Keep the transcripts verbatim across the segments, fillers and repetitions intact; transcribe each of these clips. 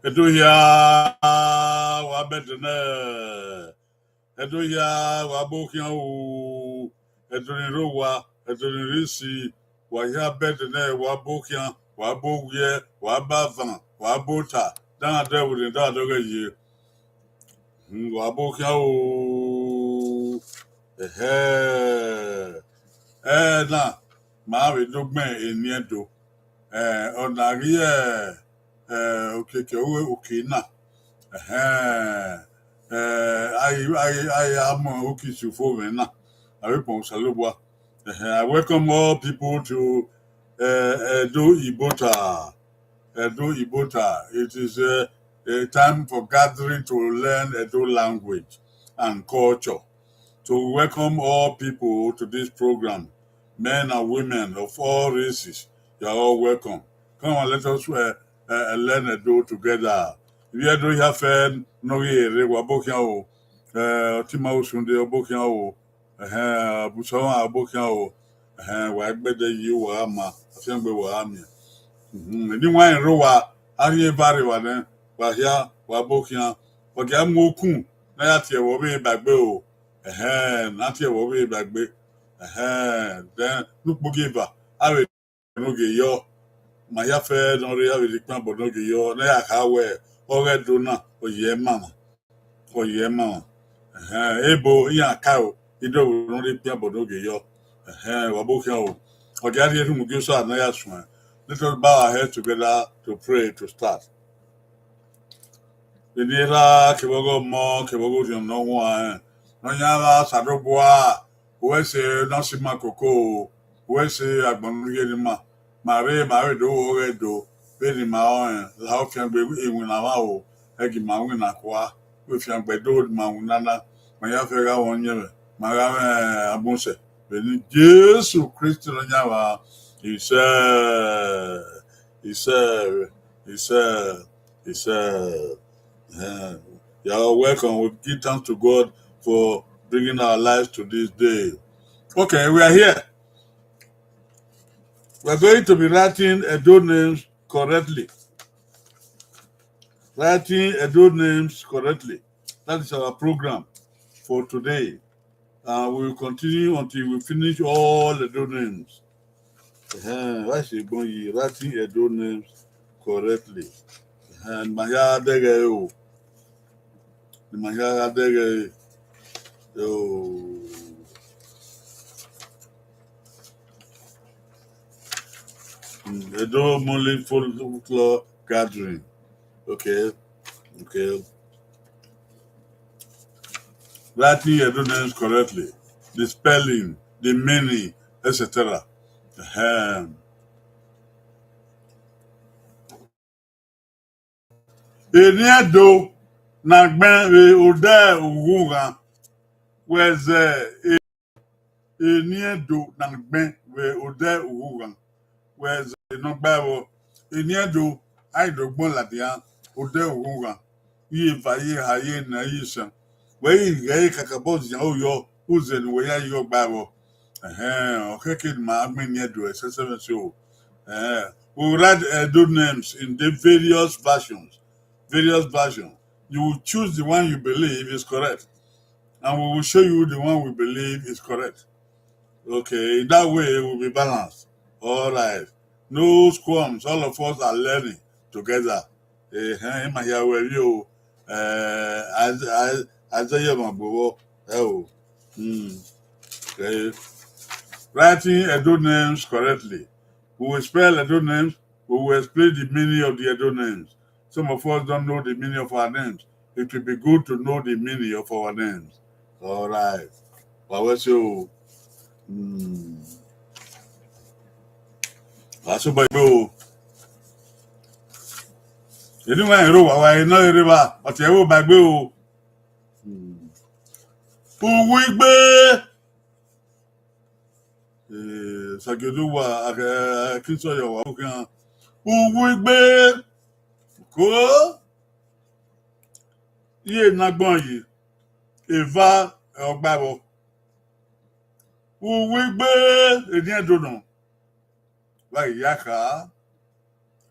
Ẹdo hia, wa bẹdẹ nẹ. Ẹdo hia, wa bo khian o. Ẹdo ni rre owa, Ẹdo ni rre isi, wa hia bẹdẹ nẹ, wa bo khian, wa bo wiẹ, wa ba van, wa bo ta, dan dẹ vbe ne da dọghẹ ye. Hmm, wa bo khian o. Ẹhẹ. Ẹ na, ma vbe do gbẹn eni Ẹdo. Ẹ, ọ na ghi ẹ, ẹ, okiekie uwu oke na. Ẹhẹn. Ẹ, a i, a i, a i a mu oke isi ufomwẹ na. A vbe kpọnmwẹ Osanobua. Ẹhẹn, I welcome all people to, uh, Edo Ibota. Edo Ibota. It is a, a time for gathering to learn Edo language and culture. So we welcome all people to this program, men and women of all races. You are all welcome. Come and let us, uh, uh, learn Edo together. Ivbi Ẹdo hia fẹ ne ọ ghi rre, wa bo khian o. Eh, Ọtima Osunde, ọ bo khian o. Ẹhẹn, Abusọmwa, ọ bo khian o. Ẹhẹn, wa gbẹdẹ yi, wa gha ma, afiangbe wa gha miẹn. Mhm, eni wan rre owa, a rhie eva rre evba nẹ, wa hia, wa bo khian. Wa gia mu okun, ne a ya tie ẹvbo ọvbehe ba egbe o. Ẹhẹn, ne a tie ẹvbo ọvbehe ba egbe. Ẹhẹn, then ne ukpogieva, a vbe ne ogie yọ. Ma hia fẹ ne ọ rre, a vbe rhie ikpian bọ ne ogie yọ, ne a ya kha wẹ ọghe Ẹdo na, ọ ye ẹmwẹ mwa. Ọ ye ẹmwẹ mwa. Ẹhẹn, ebo iran ka o, I do vbe ne ọ rhie ikpian bọ ne ogie yọ. Ẹhẹn, wa bo khian o. Ọ dia rhie rhunmwuda Osa ne a ya suẹn. Let us bow our heads together to pray to start. Eni erha kevbe ọghe ọmọ kevbe ọghe Orhiọn Ne Ọ Huanrẹn, Nọyaẹnmwa Osanobua, wẹ sẹ ne ọ si ima koko, wẹ sẹ agbọn ne u rhie ne ima, ma rre ma vbe do ru ọghe Ẹdo, vbene ima rẹn lahọ fiangbe iwinna mwa o, ẹgi ma winna kua, vbe fiangbe do ma winna na, ma ya fẹ gha mwẹ ọyẹnmwẹ, ma gha mwẹ agbọn sẹ, vbene Jesu Kristi Nọyaẹnmwa, isẹ, isẹ, isẹ. It's, uh, uh, you are welcome. We give thanks to God for bringing our lives to this day. Okay, we are here. We are going to be writing Edo names correctly. Writing Edo names correctly. That is our program for today. And we will continue until we finish all Edo names. Ẹhẹn, wa sẹ egbọn yi, writing Edo names correctly. Ẹhẹn, ne ima hia dẹghẹ ẹre o. Ne ima hia gha dẹghẹ ẹre. Oh. Mm, Edo Monthly Folklore Gathering. Okay. Okay. Writing Edo names correctly, the spelling, the meaning, et cetera. Ẹhẹn. Eni Ẹdo na gbẹn vbe odẹ ughughan, wẹ zẹ e-, eni Ẹdo na gbẹn vbe odẹ ughughan, wẹ zẹ ne ọ gba ẹvbo. Eni Ẹdo, a i do gbọn ladian, odẹ ughughan, iye eva, iye eha, iye ena, iye isan. Wẹ i ghẹ ẹre kakabọ zian aro yọ, uzẹ ne uwẹ ya ye igho gba ẹvbo. Ẹhẹn, ọ khẹke ne ima gbẹn eni Ẹdo ẹsẹsẹmwẹsẹ o. Ẹhẹn, we will write Edo names in the various versions, various versions. You will choose the one you believe is correct, and we will show you the one we believe is correct. Okay, in that way, it will be balanced. All right. No squalms. All of us are learning together. Ẹhẹn, ima hia wẹ vbe o. Eh, Isaiah, Isaiah ma gbowọ. Ẹ o. Hmm. Okay. Writing Edo names correctly. We will spell Edo names. We will explain the meaning of the Edo names. Some of us don't know the meaning of our names. It will be good to know the meaning of our names. All right. Wa wẹ sẹ o. Hmm. Wa so ba egbe o. Eni wa rro wa wa ena rre ba, ọ tie ẹvbo ba egbe o. Hmm. Uwu igbe. Eh, Sagiodu wa, akẹ, akẹ Kinsọyọ wa, okhian. Uwu igbe. Ko. Iye ne agbọn yi. Eva ọgba ẹvbo. Uwu igbe, eni Ẹdo nọ. Wa ya kha.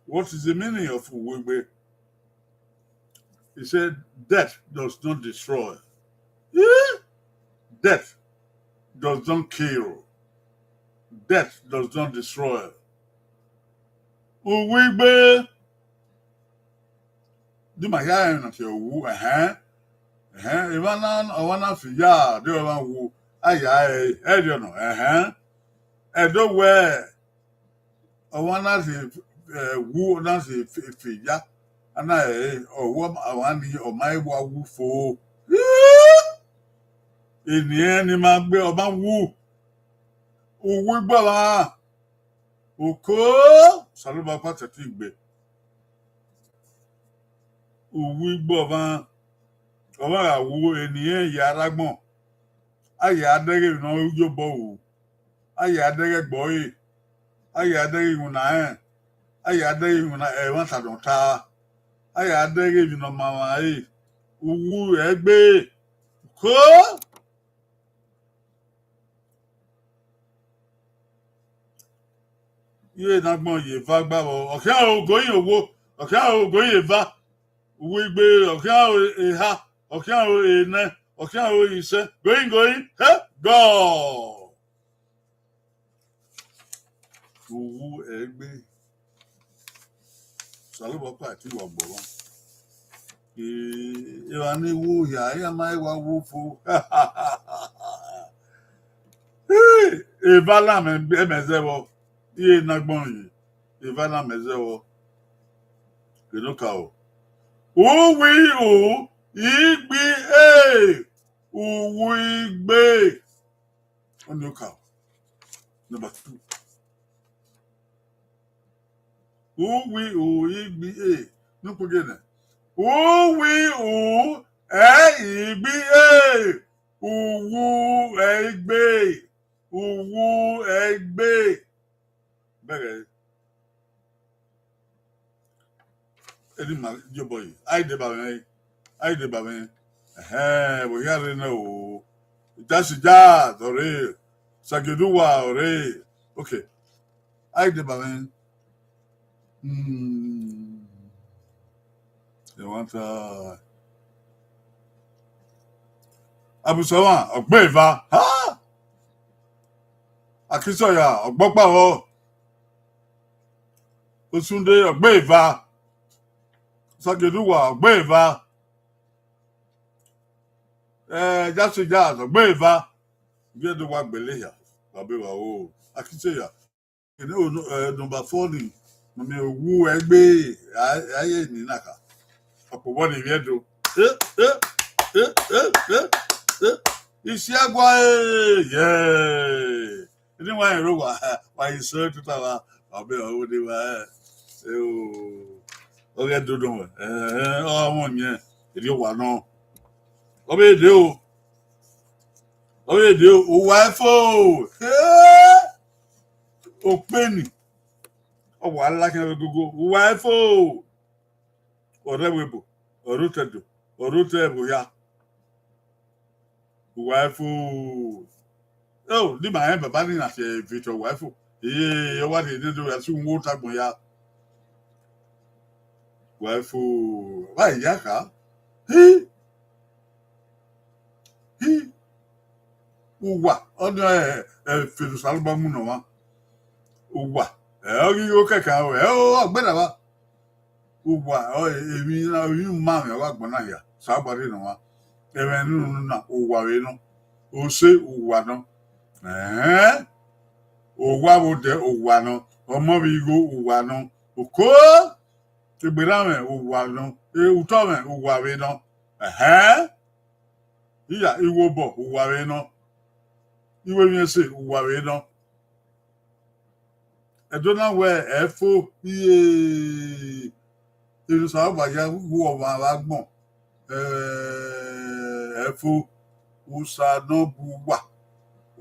What is the meaning of uwu igbe? He said, "Death does not destroy." Eh? Death does not kill. Death does not destroy. Uwu igbe. Di ma hia rẹn na tie uwu, ẹhẹn. Ẹhẹn, emwa na, ọmwa na fi ya, de ọmwa wu, a ya ẹre, ẹrriọ nọ, ẹhẹn. Ẹdo wẹẹ, ọmwa na si, eh, wu, na si fi, fi ya, a na ẹre, ọwọ ọmwa ni, ọ ma wa wu fo. Eniẹn ne ima gbe, ọ ma wu. Uwu igbe ọmwa. Oko, Osanobua ọkpa tẹtin gbe. Uwu igbe ọmwa, ọmwa gha wu eniẹn ya rre agbọn. A ya dẹghe emwi ne ọ ye obọ ru. A ya dẹghe ẹgbẹe ọre. A ya dẹghe iwinna rẹn. A ya dẹghe iwinna ẹmwata ne ọ ta. A ya dẹghe emwi ne ọ ma mwa re. Uwu ẹgbe. Ko! Iye ne agbọn ye eva gba vbọ, ọ khian ro goyin owo, ọ khian ro goyin eva, uwu igbe, ọ khian ro eha, ọ khian ro enẹ, ọ khian ro isẹ, goyin goyin, he gọ. Uwu ẹgbe. Osanobua ọkpa tẹtin wa gbọmwa. Eh, emwa ni wu hia, iran ma wa wu fo. Eva na mẹ, mẹ zẹ vbọ, iye ne agbọn ye, eva na mẹ zẹ vbọ. Kene okaro. Uwu igbe, uwu igbe. Ọnii okaro. Number two. Uwu igbe, ne u kpeghiẹ nẹ. Uwu igbe, uwu igbe, uwu igbe. Bẹghe. Eni ma ye obọ yi, a i deba mwẹ, a i deba mwẹ. Ẹhẹn, vbe ọ hia rre nẹ o. Jasi Jazz ọre, Sageduwa ọre. Okay. A i deba mwẹ. Hmm. Ẹmwata. Abusọmwa, ọ gbe eva. Ha! Akisọya, ọ gbe ọkpa vbọ. Osunde, ọ gbe eva. Sageduwa, ọ gbe eva. Eh, Jasi Jazz, ọ gbe eva. Ivbi Ẹdo wa gbele hia, wa be wa o. Akisọya. Kene o no, eh, number four ni, ma miẹn uwu ẹgbe, a, a ye ni na ka. Ọkpobọ ni Ivbi Ẹdo. Eh, eh, eh, eh, eh, eh. Isiagua, eh, yeah. Eni wa rẹn ro wa, wa i sẹ tuta wa, wa be ọvbokhan wa, eh. Eh, o. Ọ ghẹ dodo wẹ. Eh, ọ mọ yẹn. Erriọ owa nọ. Ọ vbe de o. Ọ vbe de o. Uwa ẹfo. Eh. Okpeni. Ọ wa la khian vbe gogo. Uwa ẹfo. Ọ rre ẹvbo ebo, ọ rre otọ Ẹdo, ọ rre otọ ẹvbo hia. Uwa ẹfo. Oh, di ma rẹn baba ni na tie Victor uwa ẹfo. Ee, ọ wa rhie ne do ya si uwu ota agbọn ya. Uwa ẹfo. Wa ya kha. Hi. Hi. Uwa, ọnii, eh, eh, Osanobua mu nọ mwa. Uwa, ẹ, ọ ghi gho kẹkan, ẹ, ọ, ọ gbẹdẹ vba. Uwa, ọ, emwi na, emwi ma mwẹ ọghe agbọn na hia, Osanobua rhie nọ mwa. Ẹmwẹ ne unu na, uwa vbe nọ. Ose, uwa nọ. Ẹhẹn. Owa vbe odẹ, uwa nọ. Ọmọ vbe igho, uwa nọ. Oko, egberranmwẹ, uwa nọ. E, utọmwẹ, uwa vbe nọ. Ẹhẹn. Iya, iwobọ, uwa vbe nọ. Iwemwi ẹse, uwa vbe nọ. Ẹdo na wẹẹ ẹfo, iye, Osanobua ya wu ọmwa vbe agbọn. Eh, ẹfo, Osanobua,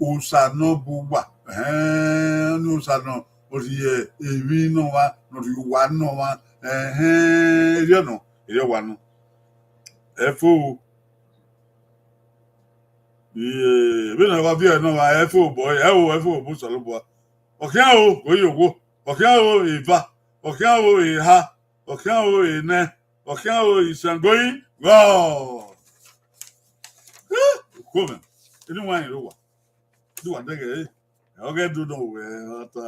Osanobua. Ẹhẹn, ọnii Osa nọ, ọ rhie emwi nọ mwa, ne ọ rhie uwa nọ mwa. Ẹhẹn, erriọ nọ, erriọ wa nọ. Ẹfo. Iye, vbene ọ wa viẹ nọ mwa, ẹfo obọ, ẹ o, ẹfo obọ Osanobua. Ọ khian ro, ọ ye owo. Ọ khian ro eva. Ọ khian ro eha. Ọ khian ro enẹ. Ọ khian ro Isango i ghọ. Uko mwẹ, eni wa rẹn ro wa. Di wa dẹghẹ re. Ọ ghẹ do nọ wẹ, ọ ta,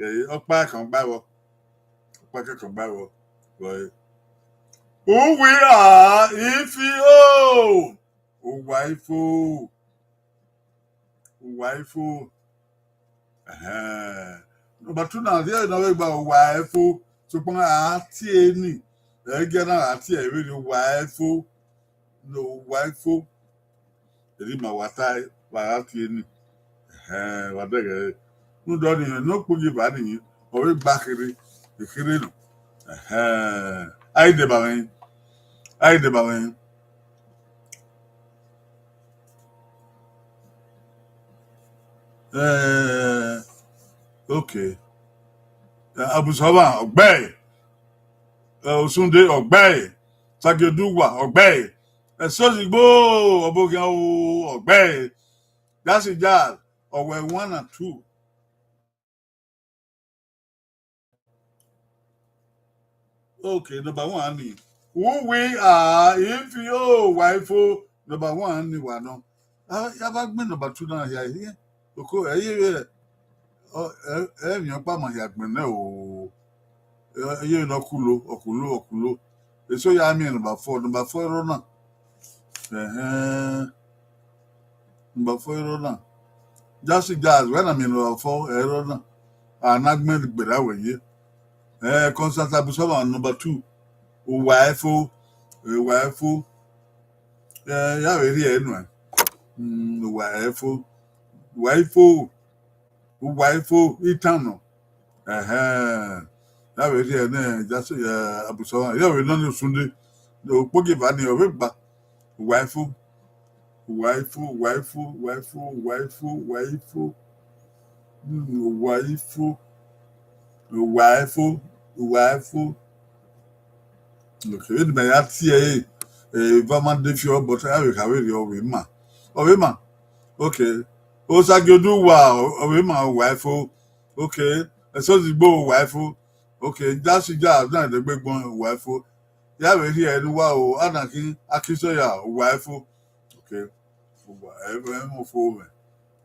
ẹ, ọkpa kan gba vbọ. Ọkpa kan gba vbọ. Uwi a ifi o. Uwa ifo. Uwa ifo. Ẹhẹn. Number two na, rhie ne ọ vbe gba uwa ifo. Sokpan a tie ni. Ẹgiẹ na a tie vberriọ uwa ifo. No, uwa ifo. Eri ma wa tae, wa gha tie ni. Ẹhẹn, wa dẹghẹ re. Rhunmwuda ọnii, ne okpoghieva nii, ọ vbe gba kherhe, kherhe nọ. Ẹhẹn, a i deba mwẹ, a i deba mwẹ. Eh, okay. Eh, Abusọmwa, ọgbẹe. Eh, Osunde, ọgbẹe. Sagioduwa, ọgbẹe. Ẹsozigbo, ọbokhian o, ọgbẹe. That's it, jazz. Ọwẹ one and two. Okay, number one ni. Uwi a ifi o, uwa ifo, number one ni wa nọ. A, ya ba gbẹn number two na hia hia. Oko, ẹ ye vbe, ọ, ẹ, ẹ miẹn ọkpa ma hia gbẹn nẹ o. Ẹ, ẹ ye vbe nọ kulo, ọkulo, ọkulo. Eso ya miẹn number four, number four rọ na. Ẹhẹn. Number four rọ na. Just jazz, wẹ na miẹn number four, ẹ rọ na. A na gbẹn gberra wẹ ye. Eh, Constance Abusọmwa number two. Uwa ifo, uwa ifo. Eh, ya vbe rhie nuẹn. Mm, uwa ifo. Uwa ifo. Uwa ifo, itan nọ. Ẹhẹn. Ya vbe rhie nẹ, just, eh, Abusọmwa. Ya vbe nọ ni Osunde. Okpoghieva ni, ọ vbe gba. Uwa ifo. Uwa ifo, uwa ifo, uwa ifo, uwa ifo, uwa ifo. Mm, uwa ifo. Uwa ifo, uwa ifo. Okay, vbene mẹ ya tie ẹre, eh, eva ma de fiọ, but a vbe kha vberriọ, ọ vbe ma. Ọ vbe ma. Okay. Osagioduwa, ọ, ọ vbe ma, uwa ifo. Okay. Ẹsozigbo, uwa ifo. Okay, Jasija, na dẹgbe gbọn, uwa ifo. Ya vbe rhie ẹre ne uwa o, a na khin Akinsọya, uwa ifo. Okay. Uwa, ẹ, ẹ, ẹ, mo fo mwẹ.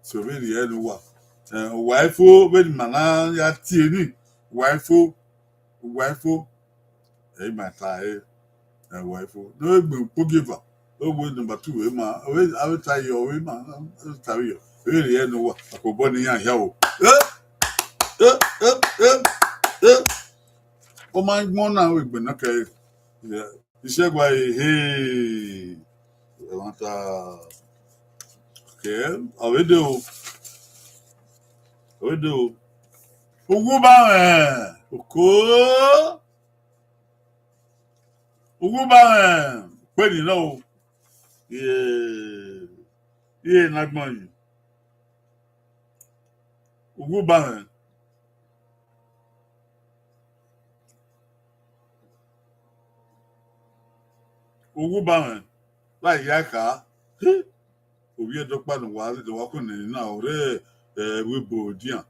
So, vbe rhie ẹre ne uwa. Eh, uwa ifo, vbene ima na ya tie ni, uwa ifo, uwa ifo. Ẹ i ma ta ẹre, uwa ifo. Ne ọ gbe ukpogieva, ọ wẹ number two vbe ma, ọ vbe, a vbe ta yọ, ọ vbe ma, a vbe ta yọ. Vbe rhie ẹre ne uwa, akobọ ne iran hia o. Eh, eh, eh, eh, eh. Ọ ma gbọn na, ọ vbe gbẹn na kẹ. Yeah. Iṣẹ gua ehe. Ẹmwata. Okay, ọ vbe de o. Ọ vbe de o. Uwu ba mwẹ. Oko. Uwu ba mwẹ. Kpe ni nọ o. Iye, iye na gbọn yi. Uwu ba mwẹ. Uwu ba mwẹ, vbe a ya kha, ovbi ẹdọkpa ne uwa, ne uwa khuẹnnẹ na, ọ rre, eh, ẹvbo ebo dian.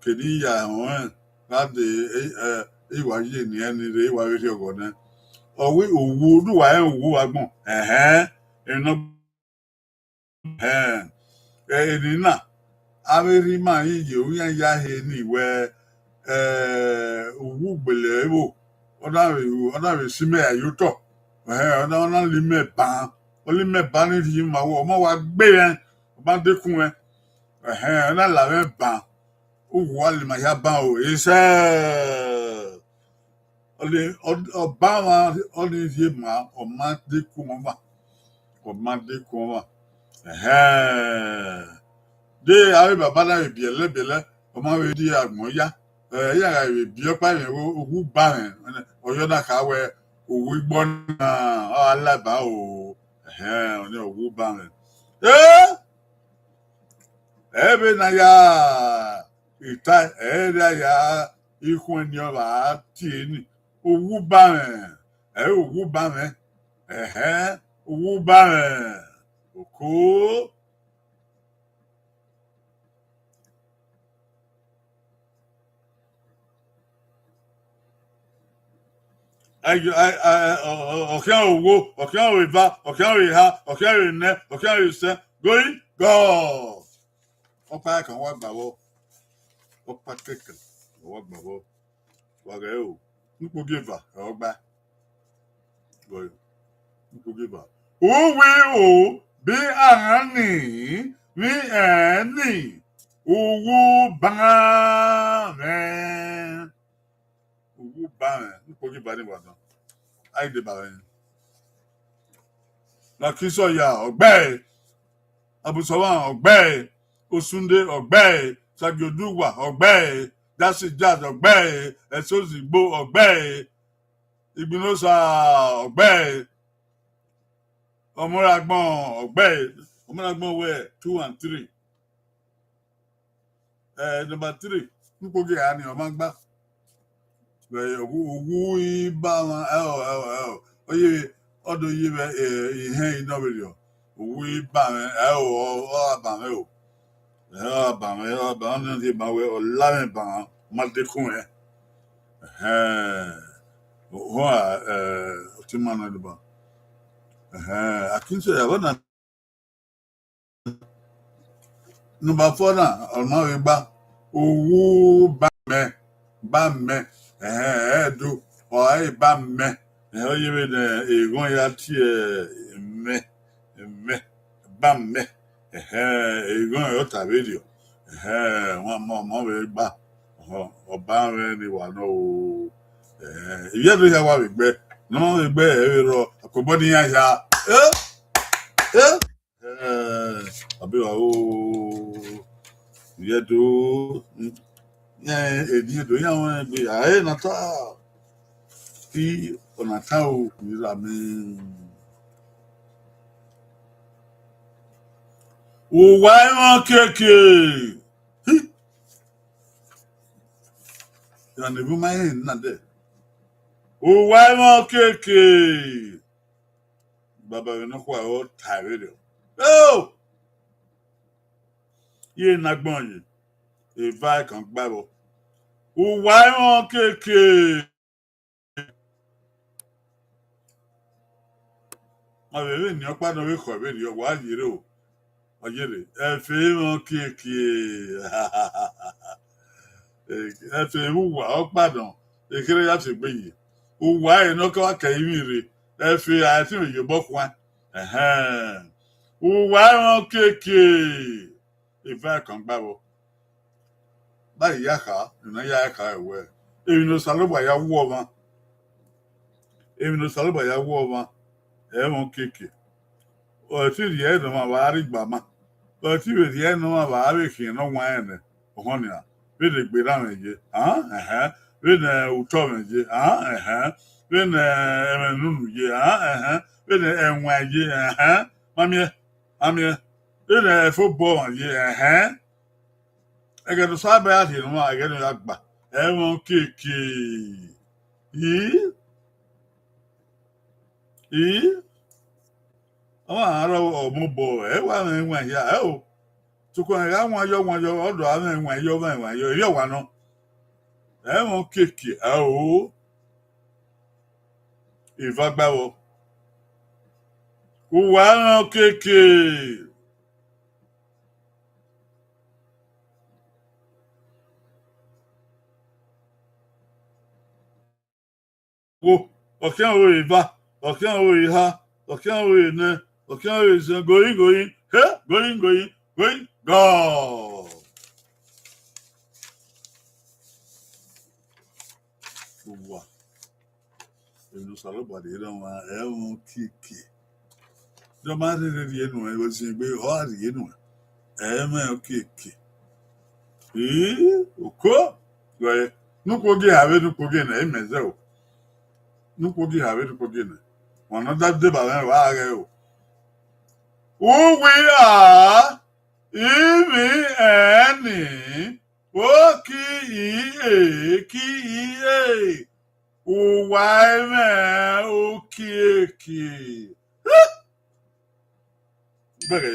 Kene I ya rẹn ọnrẹn, gha de, eh, eh, I wa ye eni ẹnrẹn ni rre, I wa vbe rhie ọghọ nẹ. Ọ wẹ uwu, ne uwa rẹn uwu agbọn, ẹhẹn, emwi nọ Ẹn, eni na, avbe erha ima rẹn ye, iran ya he ni wẹ, eh, uwu gbele ẹvbo, ọ na vbe, ọ na vbe si imẹ ya ye otọ, ẹhẹn, ọ na, ọ na la imẹ ban, ọ la imẹ ban ni rhie ima, ọ ma wa gbe mwẹ, ọ ma dekun mwẹ, ẹhẹn, ọ na la mwẹ ban, uwu a la ima hia ban o, isẹ. Ọni, ọ, ọba mwa, ọni rhie ma, ọ ma dekun ọmwa. Ọ ma dekun ọmwa. Ẹhẹn. De avbe baba na vbe biẹlẹ biẹlẹ, ọ ma vbe rhie agbọn ya. Ẹ, iran gha vbe biẹ ọkpa vbe uwu ba mwẹ. Ọ yọ na kha wẹ uwu igbọ na, ọ gha la eba o. Ẹhẹn, ọni uwu ba mwẹ. Eh! Ẹ vbe na ya ita, ẹ vbe na ya ikhuẹn ni ọ vba tie ni. Uwu ba mwẹ, ẹ i re uwu ba mwẹ. Ẹhẹn, uwu ba mwẹ. Oko. Ọ khian ro ogho, ọ khian ro eva, ọ khian ro eha, ọ khian ro enẹ, ọ khian ro esẹ, gori gọ. Ọkpa kan wa gba vbọ, ọkpa kẹkan wa gba vbọ. Wa ghẹ o, ukpogieva ọ gba. Ukpogieva. Uwi o bi aran ni, vbe ẹn ni, uwu ban mwẹ. Uwu ban mwẹ, ukpogieva ni wa nọ. A i deba mwẹ. Lakinsọya, ọ gbe ẹe. Abusọmwa, ọ gbe ẹe. Osunde, ọ gbe ẹe. Sagioduwa, ọ gbe ẹe. Dasi Jazz, ọ gbe ẹe. Ẹsozigbo, ọ gbe ẹe. Igbinosa, ọ gbe ẹe. Ọmọragbọn, ọ gbe ẹe. Ọmọragbọn wẹ two and three. Eh, number three, ukpogieva ni ọ ma gba. Vbe uwu, uwu iba mwa, ẹo, ẹo, ẹo. Ọ ye, ọ do ye vbe, eh, ihẹn inọvberriọ. Uwu iba mwẹ, ẹo, ọ, ọ gha ba mwẹ o. Ẹ, ọ gha ba mwẹ, ọ gha ba mwẹ, ọ ni ma wẹ, ọ la mwẹ ba mwẹ, ma dekun mwẹ. Ẹhẹn. Ohọn, eh, ọtẹn ma nọ deba. Ẹhẹn, Akinse, ẹvbo na Number four na, ọ ma vbe gba, uwu ba mẹ, ba mẹ, ẹhẹn, ẹ do, ọ ẹre ba mẹ, ẹhẹn, ọ ye vbene eghọn ya tie mẹ, mẹ, ba mẹ, ẹhẹn, eghọn ọre ọ ta vberriọ, ẹhẹn, wan ma, ọ ma vbe gba, ọhọ, ọ ba mwẹ ni wa nọ o, ẹhẹn, ivbi Ẹdo hia wa vbe gbe, ne ọ ma vbe gbe, ẹ vbe rrọọ, akobọ ne iran hia, eh, eh. Eh, abi wa o, ivbi Ẹdo, eh, eni Ẹdo, iran wẹ gbe, a, eh, na ta, I, ọna ta o, ira mi. Uwa ẹmwẹ kiekie. Hi. Iran ne wu ma rẹn na dẹ. Uwa ẹmwẹ kiekie. Baba vbe nọkhua ọ ta vberriọ. Oh! Iran na gbọn ye, eva kan gba vbọ. Uwa ẹmwẹ kiekie. Ma vbe vbe eni ọkpa nọ vbe khọ vberriọ, wa yere o. Ọ yere, ẹfe ẹmwẹ kiekie. Ẹfe vbe uwa ọkpa nọ, ekherhe ya fi egbe ye. Uwa ẹre ne ọ ka wa kẹ ivbi rre, ẹfe a i sẹmwẹ ye obọ khuan. Ẹhẹn. Uwa ẹmwẹ kiekie. Eva kan gba vbọ. Ba ya kha, ne a ya kha wẹ, emwi ne Osanobua ya wu ọmwa, emwi ne Osanobua ya wu ọmwa, ẹmwẹ kiekie. Ọ ti rhie ne ọmwa vbe a rre igbama, ọ ti vbe rhie ne ọmwa vbe a vbe khian ne ọ wan rẹn nẹ, ọhọn nia, vbene egbe erha mwẹ ye, ahan, ẹhẹn, vbene utọ mwẹ ye, ahan, ẹhẹn, vbene ẹmwẹ ne unu ye, ahan, ẹhẹn, vbene ẹwaẹn ye, ẹhẹn, ma miẹn, ma miẹn, vbene ẹfobọ mwa ye, ẹhẹn. Ẹghẹ ne Osanobua ya rhie ne ọmwa, ẹghẹ ne ọ ya gba, ẹmwẹ kiekie. I, i, ọmwa rọ mobọ, ẹ wa mwẹ iwan hia, ẹ o. Sokpan ẹ gha wan yọ, wan yọ, ọ do a mwẹ iwan yọ, mwẹ iwan yọ, erriọ wa nọ. Ẹmwẹ kiekie, ẹ o. Eva gba vbọ. Uwa ẹmwẹ kiekie. Wo, ọ khian ro eva, ọ khian ro eha, ọ khian ro enẹ, ọ khian ro esẹ, going, going, he, going, going, going, gọ. Uwa. Emwi ne Osanobua rhie ne ọmwa, ẹmwẹ kiekie. Ne ọ ma rherhe rhie nuẹn, vbe osiẹn egbe, ọ gha rhie nuẹn. Ẹmwẹ kiekie. Ii, oko. Wẹ, ne ukpogieva vbe ne ukpogiena, imẹ zẹ o. Ne ukpogieva vbe ne ukpogiena. Wan ne ọ da deba mwẹ, wa ghẹ o. Uwi a, ivbi ẹnrẹn, oki i e, ki i e. Uwa ẹmwẹ okiekie. Gbẹghe.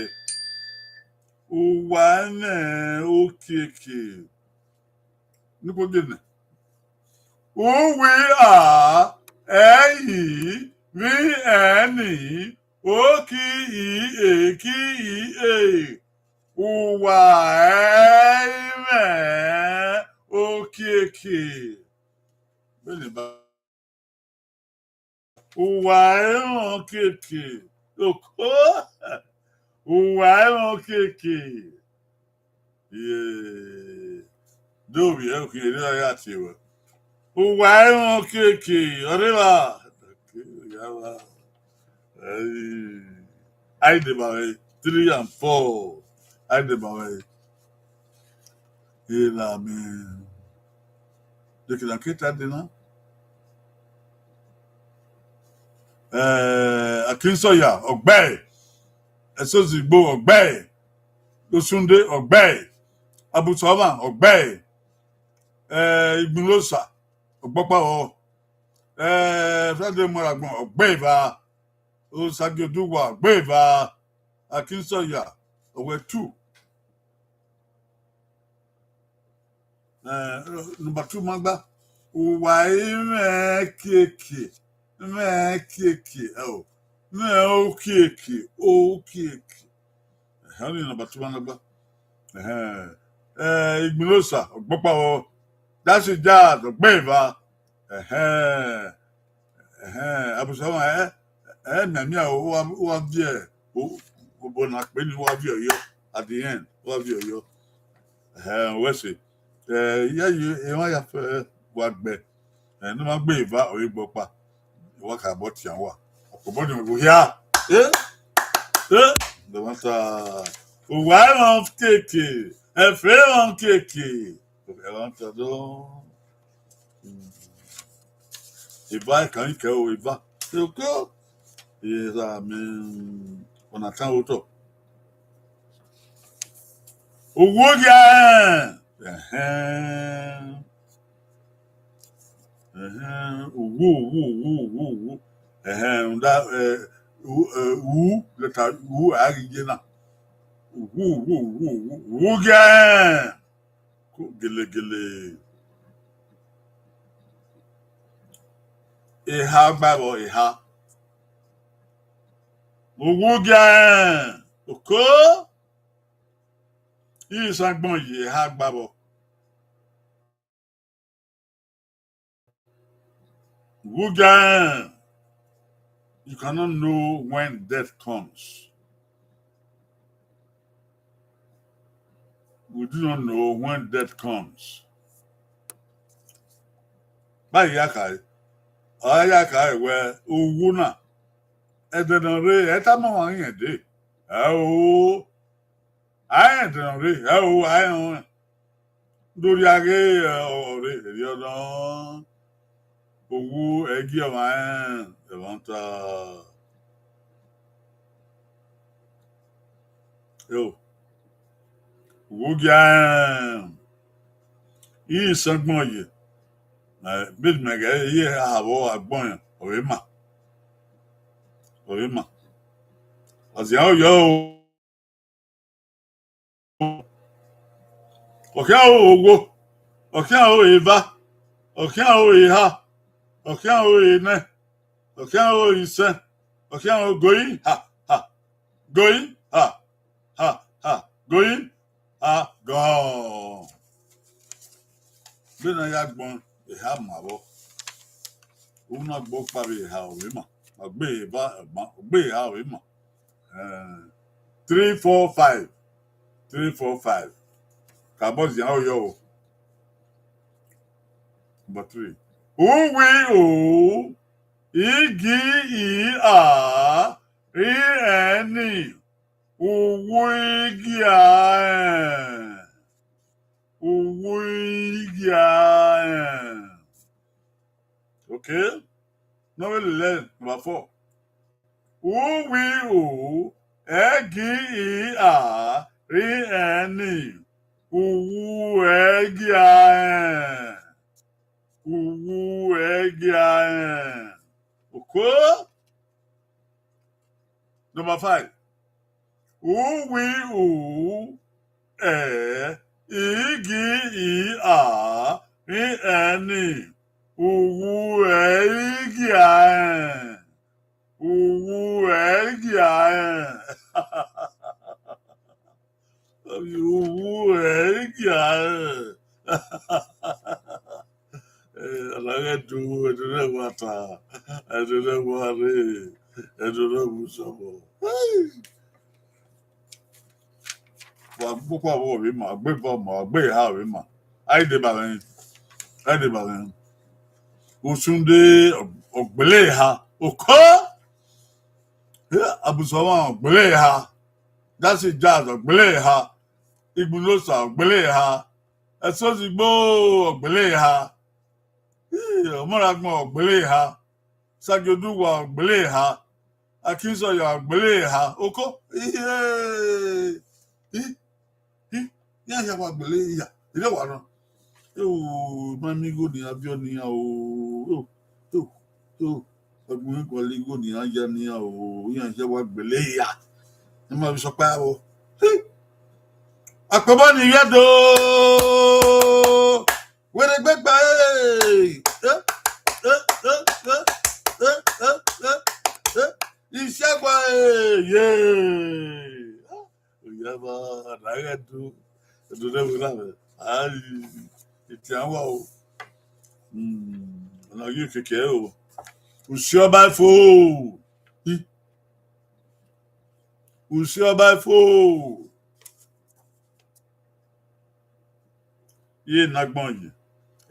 Uwa ẹmwẹ okiekie. Ne ukpogiena. Uwi a, ẹ i, vbi ẹn ni, o ki i, e ki i, e. Uwa ẹ i mwẹ okiekie. Vbene ba Uwa ẹ i mwẹ okiekie. Oko. Uwa ẹ i mwẹ okiekie. Ye. Do vbiẹ okiekie, erriọ ya tie ruẹ. Uwa ẹ i mwẹ okiekie. Ọ rre evba. Ya vba. Ẹi, a i deba mwẹ three and four. A i deba mwẹ. Erha mwẹ. Dekẹe ne a ke ta dee na. Eh, Akinsoya, ọ gbe ẹe. Ẹsozigbo, ọ gbe ẹe. Osunde, ọ gbe ẹe. Abusuọmwa, ọ gbe ẹe. Eh, Igbinlosa, ọ gbe ọkpa vbọ. Eh, Friday Muaragbọn, ọ gbe ẹe eva. Osagiodugua, ọ gbe ẹe eva. Akinsoya, ọ wẹ two. Eh, number two ma gba. Uwa i mwẹ kiekie, mwẹ kiekie, ẹ o, mwẹ okiekie, okiekie. Ẹhẹn, ọnii number two ma gba. Ẹhẹn. Eh, Igbinlosa, ọ gbe ọkpa vbọ. That's it, Jazz, ọ gbe ẹe eva. Ẹhẹn. Ẹhẹn, Abusuọmwa, ẹ, ẹ mianmian, u wa, u wa viẹ, o, obọ ne a kpe nii, u wa viẹ ọyọ, at the end, u wa viẹ ọyọ. Ẹhẹn, wẹ sẹ, ẹ, iyayi emwa ya fẹ wa gbe, ẹ, ne ọ ma gbe eva ọre gbe ọkpa, wa ka bọ tian wa. Ọkpobọ ni vbe hia, ẹ, ẹ, dọmata, uwa i mwẹ kiekie, ẹfe i mwẹ kiekie, ẹmwata dọ. Eva, I kan ikẹ o, eva. Oko. Erha mwẹ, ọna tan otọ. Uwu gia rẹn. Ẹhẹn. Ẹhẹn. Uwu, uwu, uwu, uwu, uwu. Ẹhẹn, rhunmwuda, eh, u, eh, u, lẹta u, a ghi ye na. Uwu, uwu, uwu, uwu, uwu gia rẹn. Ko gelegele. Eha gba vbọ, eha. Uwu gia rẹn, oko. Isangbọn ye, eha gba vbọ. Uwu gia rẹn, you cannot know when death comes. We do not know when death comes. Ba ya ka, ọ ya ka wẹ, uwu na, ẹdẹ ne ọ rre, ẹ tama ọmwa rẹn dee. Ẹ o, a rẹn ẹdẹ ne ọ rre, ẹ o, a rẹn ọnrẹn. Do rhia ghe, ẹ, ọ rre, erriọ nọ. Uwu ẹgie ọmwa rẹn, ẹmwata. Yo. Uwu gia rẹn. Isangbọn ye. Ẹ, bed mẹ ghẹ ye a vbọ agbọn rẹn, ọ vbe ma. Ọ vbe ma. Ọ zian oyọ o. Ọ khian ho owo, ọ khian ho eva, ọ khian ho eha, ọ khian ho enẹ, ọ khian ho isẹn, ọ khian ho goi ha ha, goi ha ha ha, goi ha gọ. Vbene a ya gbọn eha ma vbọ, u na gbe ọkpa vbe eha, ọ vbe ma, ọ gbe eva, ọ gbe eha, ọ vbe ma. Eh, three, four, five. Three, four, five. Ka bọ zian oyọ o. Number three. Uwi u, igi i a, ri ẹn ni. Uwu i gia rẹn. Uwu i gia rẹn. Okay? Ne ọ vbe lele number four. Uwi u, ẹgi i a, ri ẹn ni. Uwu ẹgia rẹn. Uwu ẹgia rẹn. Oko. Number five. Uwi u, ẹ, igi i a, ri ẹn ni. Uwu ẹ i gia ẹn. Uwu ẹ i gia ẹn. Uwu ẹ i gia ẹn. Eh, a na ghẹ do, ẹdẹ ne wa ta, ẹdẹ ne wa rre, ẹdẹ ne wa sọmọ. Hey! Wa gbokpa vbe ovbi ima, gbe vbe ọmọ, gbe eha vbe ima. A i deba mwẹ, a i deba mwẹ. Usunde ọ gbele eha, oko. Abusuọmwa ọ gbele eha. Dasi Jazz ọ gbele eha. Igbinosa ọ gbele eha. Ẹsozigbo ọ gbele eha. Ii, Ọmọragbọn ọ gbele eha. Sagioduwa ọ gbele eha. Akinsọya ọ gbele eha. Oko. Ihe. Ih, ih, iran hia wa gbele iya. Ire wa nọ. Eo, ma miẹn igho ne iran viọ ne iran o. Eo, eo, eo. Ọgbẹn gualọ igho ne iran ya ne iran o. Iran hia wa gbele iya. Ẹ ma vbe sọkpa vbo. Hi. Akpabọ ni ivbiẹ do. Wẹrẹ gbẹgba, eh, eh, eh, eh, eh, eh, eh, eh, eh, eh, Isiagua, eh, ye. Oya ba, a na ghẹ do, do ne wẹrẹ mwẹ. Ai, etian wa o. Hmm, ọna ghi keke o. Usi ọba fo. Hi. Usi ọba fo. Iye ne agbọn yi,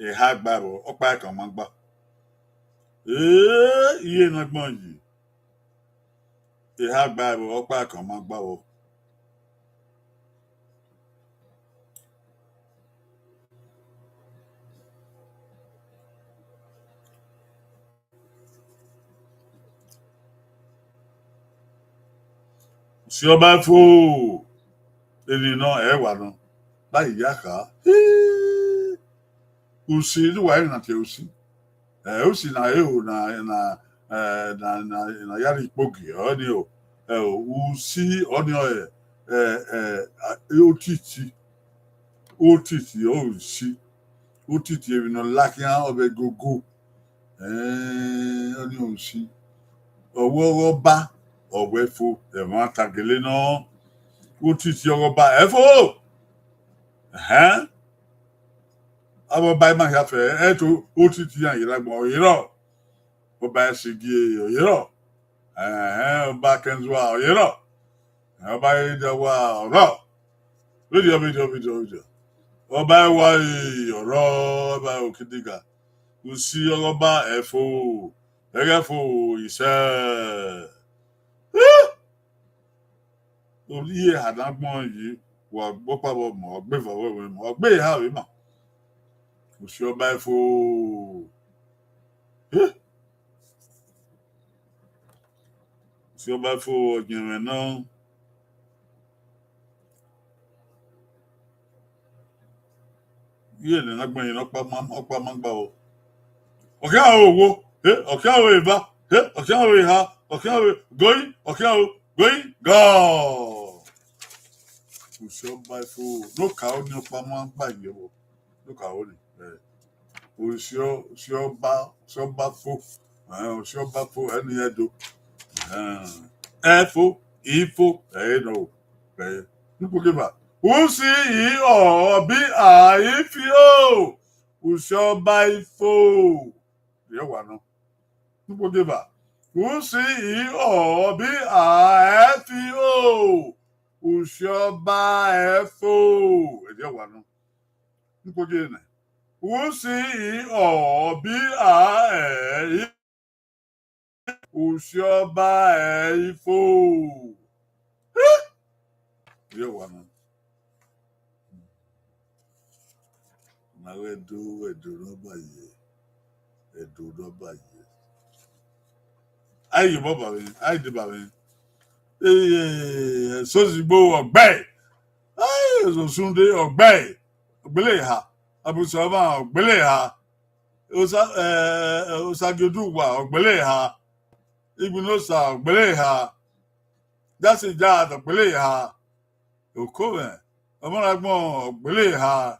eha gba ẹvbo, ọkpa ẹkan ma gba. Ee, iye ne agbọn yi, eha gba ẹvbo, ọkpa ẹkan ma gba vbo. Usi ọba fo, eni nọ, ẹ wa nọ, ba iya kha. Hii. Usi ne uwa rẹn na tie usi. Ẹ, usi na ero na, na, ẹ, na, na, na ya rre ikpogi, ọni o. Ẹ, usi, ọni ọ, ẹ, ẹ, ẹ, otiti. Otiti, ọ usi. Otiti emwi ne ọ la khian, ọ vbe gogo. Ẹn, ọni usi. Ọ wẹ ọghe ọba, ọ wẹ fo, ẹmwata gele nọ. Otiti ọghe ọba, ẹ fo. Ẹhẹn. Avbe ọba ima hia fẹ, ẹ to otiti iran ye rre agbọn, ọ ye rrọọ. Ọba Ẹsigie, ọ ye rrọọ. Ẹhẹn, ọba Kẹnzua, ọ ye rrọọ. Ẹhẹn, ọba Idawa, ọ rrọọ. Video, video, video, video. Ọba Ẹwae, ọ rrọọ, ọba Okidiga. Usi ọghe ọba, ẹ fo, ẹghẹ fo, isẹ. Ovbi iye eha ne agbọn yi, wa gbe ọkpa vbe ọmọ, ọ gbe eva vbe ọmọ, ọ gbe eha vbe ima. Usi ọba ẹ fo. Eh! Usi ọba ẹ fo, ọ yẹn mwẹ nọ. Iye ne na gbẹn yẹn ọkpa ma, ọkpa ma gba o. Ọ khian ro owo, eh, ọ khian ro eva, eh, ọ khian ro eha, ọ khian ro goi, ọ khian ro goi, gọ. Usi ọba ẹ fo, ne okaro ni ọkpa ma gba ye vbo. Ne okaro ni, eh. Usi ọ-, usi ọba, usi ọba fo, eh, usi ọba fo, ẹni ẹdo. Eh, ẹ fo, i fo, ẹ nọ o. Ẹ, ne ukpo ke ba. Usi i ọ bi a i fi o. Usi ọba i fo. Ye wa nọ. Ne ukpo ke ba. Usi i ọ bi a ẹ fi o. Usi ọba ẹ fo. Ẹ wa nọ. Ne ukpo ke nẹ. Usi i ọ bi a ẹ i. Usi ọba ẹ i fo. Ye wa nọ. Ma ghẹ do, ẹdo ne ọ ba ye, ẹdo ne ọ ba ye. A i ye obọ ba mwẹ, a i deba mwẹ. Eh, Ẹsozigbo ọgbẹe. Ai, Osunde ọgbẹe. Ọgbẹlẹ eha. Abusuọmwa ọgbẹlẹ eha. Osa, eh, Osagioduwa ọgbẹlẹ eha. Igbinosa ọgbẹlẹ eha. Dasi Jazz ọgbẹlẹ eha. Okomwẹ, Ọmọragbọn ọgbẹlẹ eha.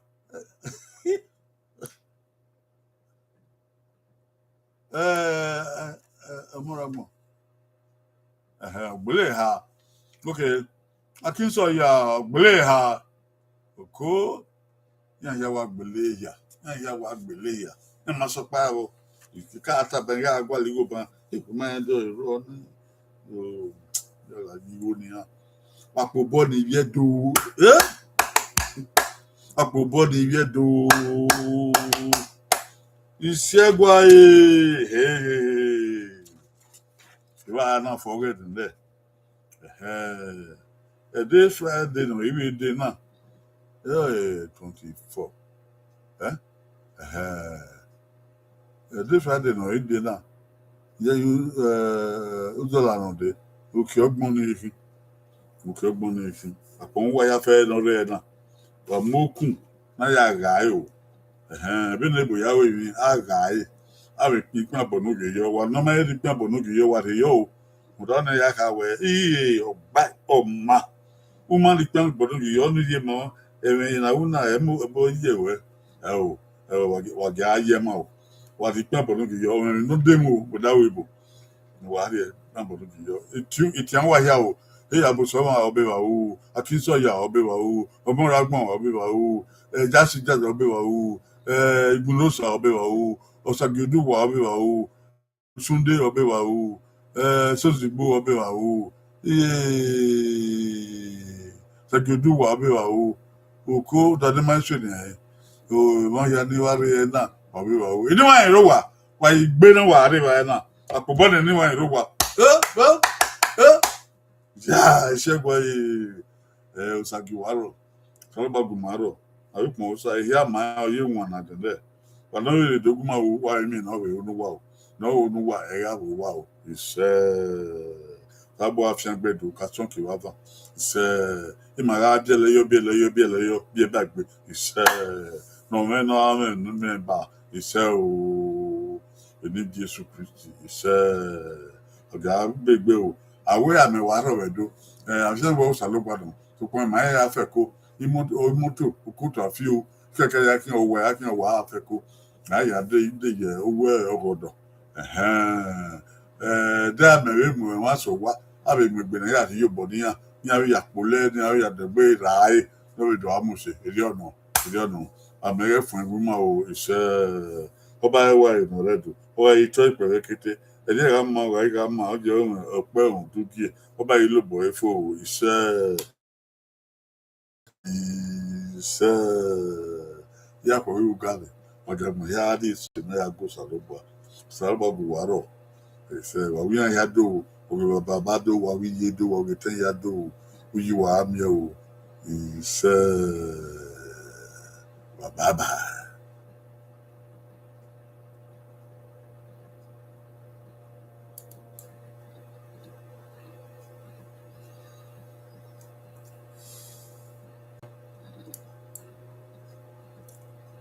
Eh, eh, eh, ọmọ ra gbọn. Ẹhẹn, ọgbẹlẹ eha. Okay. Akinsọya, ọgbẹlẹ eha. Oko, iran hia wa gbele ya, iran hia wa gbele ya. Iran ma sọkpa vbọ. Ika ta bẹn gha gualọ igho ban, ikun ma rẹn do ero ni. O, ya gha yi igho nian. Akpobọ ni ivbi Ẹdo. Eh? Akpobọ ni ivbi Ẹdo. Isiẹgua, eh, he, he, he. Evba na fọ ghe nẹ. Ẹhẹn. Ẹdẹ Friday ne ọ i vbe dee na, eh, twenty-four. Eh? Ẹhẹn. Ẹdẹ Friday ne ọ i dee na, ye, eh, Uzola nọ dee, uki ọgbọn nii khin, uki ọgbọn nii khin, akpọ uwa ya fẹ ne ọ rre na, wa mu okun na ya gha ẹre o. Ẹhẹn, vbene ebo ya ru emwi, a gha ẹre, a vbe kpin ikpia bọ ne u ghe yọ, wa ne ọ ma rhie ikpia bọ ne u ghe yọ, wa rhe yọ o. Rhunmwuda ọnii ya kha wẹẹ, iye ọgba ọma, u ma rhie ikpia bọ ne u ghe yọ, ọnii ye mọ, ẹmwẹ ne a ru na, ẹmwẹ ẹbọ ye ruẹ, ẹo, ẹo, wa gie a ye ma o, wa rhie ikpia bọ ne u ghe yọ, ọmwẹ ne ọ de mu o, wẹ da ru ebo. Ne uwa rhie ikpia bọ ne u ghe yọ. Itian wa hia o, Eyabusọmwa ọbe vbe ru, Akinsọya ọbe vbe ru, Ọmọragbọn ọbe vbe ru, eh, Jasi Jazz ọbe vbe ru, eh, Igbunosa ọbe vbe ru, Ọsagioduwa ọbe vbe ru, Sunday ọbe vbe ru, eh, Sozigbo ọbe vbe ru, eh, Ọsagioduwa ọbe vbe ru, Oko Danimai Seniae, o, emwa hia ni wa rre na, ọbe vbe ru. Eni wa rẹn rre owa, wa i gbe ne wa rre evbare na, akpobọ ne eni wa rẹn rre owa. Eh, eh, eh. Ya, Isiẹgua, eh, eh, Osa gie uwa rrọọ, Osanobua gu ima rrọọ, avbe ukpọn Osa, ehia ma ọ ye wan na dẹndẹ. Wa ne ọ vbe rre do gu ima ru, wa rinmwian ne ọ vbe ru ne uwa o, ne ọ ru ne uwa, ẹ gha vbe uwa o, isẹ. Osanobua fiangbe do ka sọn ke evba van, isẹ. Ima gha biẹlẹ yọ, biẹlẹ yọ, biẹlẹ yọ, biẹ ba egbe, isẹ. Ne ọ mwẹ ne ọ mwẹ ne ba, isẹ o. Eni Jesu Kristi, isẹ. Ọ gha be egbe o. A wẹ amẹ wa rhọ vbe do. Eh, a fiangbe wẹ Osanobua nọ, sokpan ima i ra fẹko, imoto, imoto, ukuta fi o, kẹkẹ ya khian owẹ, a khian owa a fẹko. A ya de, de ye owẹ ọghọdọ. Ẹhẹn. Eh, de amẹ vbe mu ẹmwẹ sẹ owa, a vbe mu egbe ne a ya rhie obọ ne iran, ne iran vbe ya kpolẹ, ne iran vbe ya dẹgbe ra ẹre, ne ọ vbe do a mu se, erriọ nọ, erriọ nọ. Amẹ ghẹ fuẹn gu ima o, isẹ. Ọba ẹwae ne ọ rre Ẹdo, ọ gha i tọ ikpẹvbe kete, ẹdẹ gha ma, ọ gha i gha ma, ọ jẹ ọkpẹ ọdudie, ọba i lobọ ẹre fo o, isẹ. Isẹ. Ya kpọ vbe ugha vbe, wa gie agbọn hia rrie ise ne ya gu Osanobua. Osanobua gu uwa rrọọ. Isẹ, wa wẹ iran hia do, wa wẹ baba do, wa wẹ iye do, wa wẹ etẹn hia do, uyi wa gha miẹn o. Isẹ. Bye bye.